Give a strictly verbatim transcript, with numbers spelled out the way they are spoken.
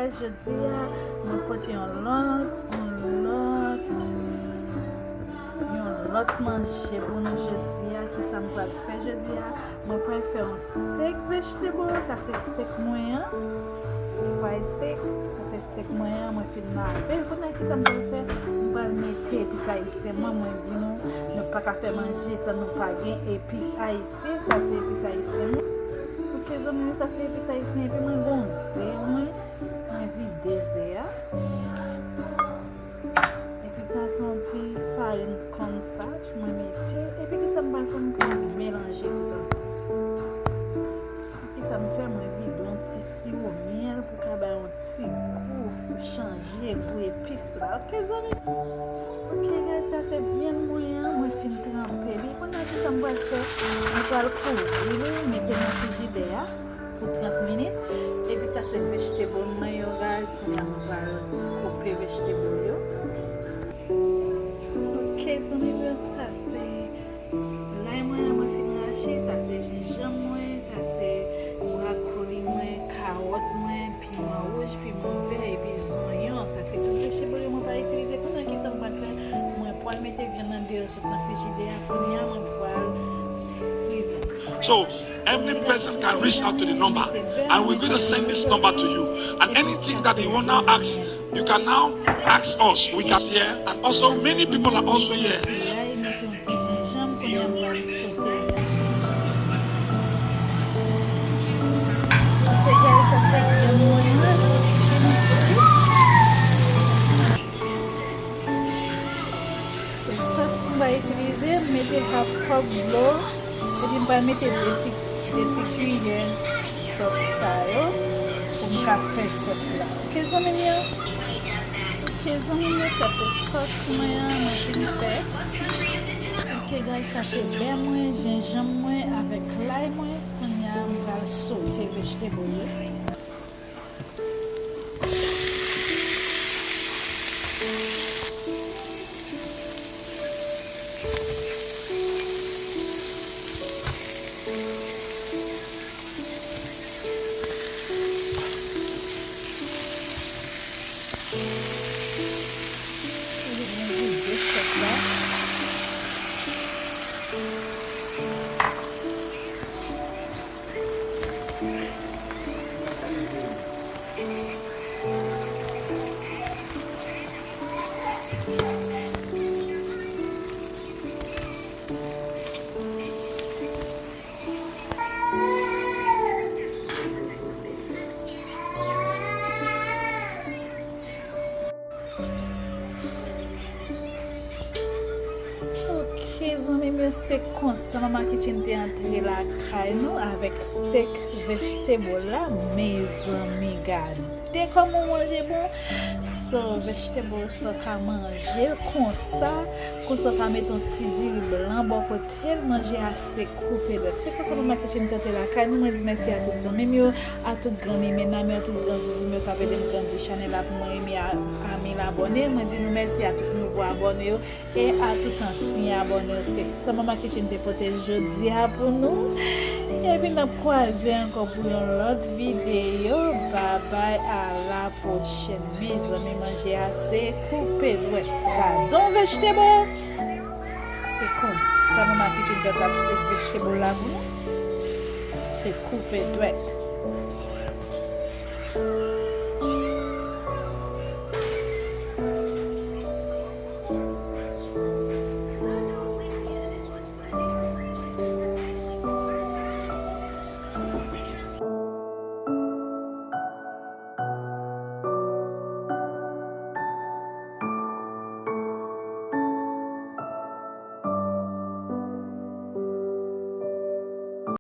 Jodi a, mwen pote yon lòt, yon lòt, yon lòt manje pou nou jodi a. Kisa m pral fè jodi a? Mwen pral fè yon steak vegetable. Sa se steak mwen an. Fried steak. Sa se steak mwen an. Mwen fin lave l. Kounye a, kisa m pral fè? M pral mete epis ayisyen mwen. Mwen di nou, nou pa ka fè manje san nou pa gen epis ayisyen. Sa se epis ayisyen mwen. Ok, zanmi m, sa se epis ayisyen. Epi mwen gon ze mwen. Mwen vide ze a. Epi sa se yon ti farin cornstarch mwen mete. Epi kisa m pral fè? M pral melanje tout ansanm. Kisa m fè? Mwen vide yon ti siwo myèl pou ka bay yon ti gou, pou chanje gou epis la. Ok, zanmi? Ok, guys, sa se vyann mwen an, mwen fin tranpe li. Kounye a, kisa m pral fè? Mwen pral kouvri li, mete nan frijidè a pou trant minit. Epi sa se vegetable mwen yo, guys. Kounye a mwen pral koupe vegetable yo. Ok, zanmi m yo, sa se lay mwen an, mwen fin rache. Sa se jenjanm mwen, sa se bwakoli mwen, kawòt mwen, piman wouj, piman vè, epi zonyon. Sa se tout vegetable yo mwen pa itilize. Kounye a kisa m pral fè? Mwen pral mete vyann nan deyò sot nan frijidè a. Kounye a mwen pral fri vyann. So, every person can reach out to the number, and we're going to send this number to you. And anything that you want now ask, you can now ask us. We can here, and also many people are also here. Lay, mete yon ti jenjanm, kounye a m pral sote. Ok, guys, sa se vyann mwen an. Se sòs m va itilize, m mete half cup dlo, epi m pral mete de ti, de ti kiyè sòs sa yo pou m ka fè sòs la. Ok, zanmi m yo? Ok, zanmi m yo, sa se sòs mwen an, mwen fin fè. Ok, guys, sa se bè mwen, jenjanm mwen avèk lay mwen. Kounye a, m pral sote vegetable yo. Ok, zanmi m yo, se konsa Mama Kitchen te antre lakay nou avèk steak vegetable la. Mezanmi, gade kòman manje bon. So, vegetable sa ka manje l konsa. Konsa w ka mete yon ti diri blan bò kote l. Manje a se koupe dwèt. Se konsa Mama Kitchen te antre lakay nou. Mwen di mèsi a tout zanmi m yo, a tout gran mimi nan men, tout gran zuzu m yo k ap ede m grandi chanèl la pou mwen, e mil abòne. Mwen di nou mèsi a tout nouvo abòne yo e a tout ansyen abòne yo. Se sa Mama Kitchen te pote jodi a pou nou. Epi n ap kwaze ankò pou yon lòt videyo. Babay, a la pwochèn. Mezanmi, manje a se koupe dwèt. Gadon vegetable. Se konsa Mama Kitchen te ap steak vegetable la pou nou. Se koupe dwèt.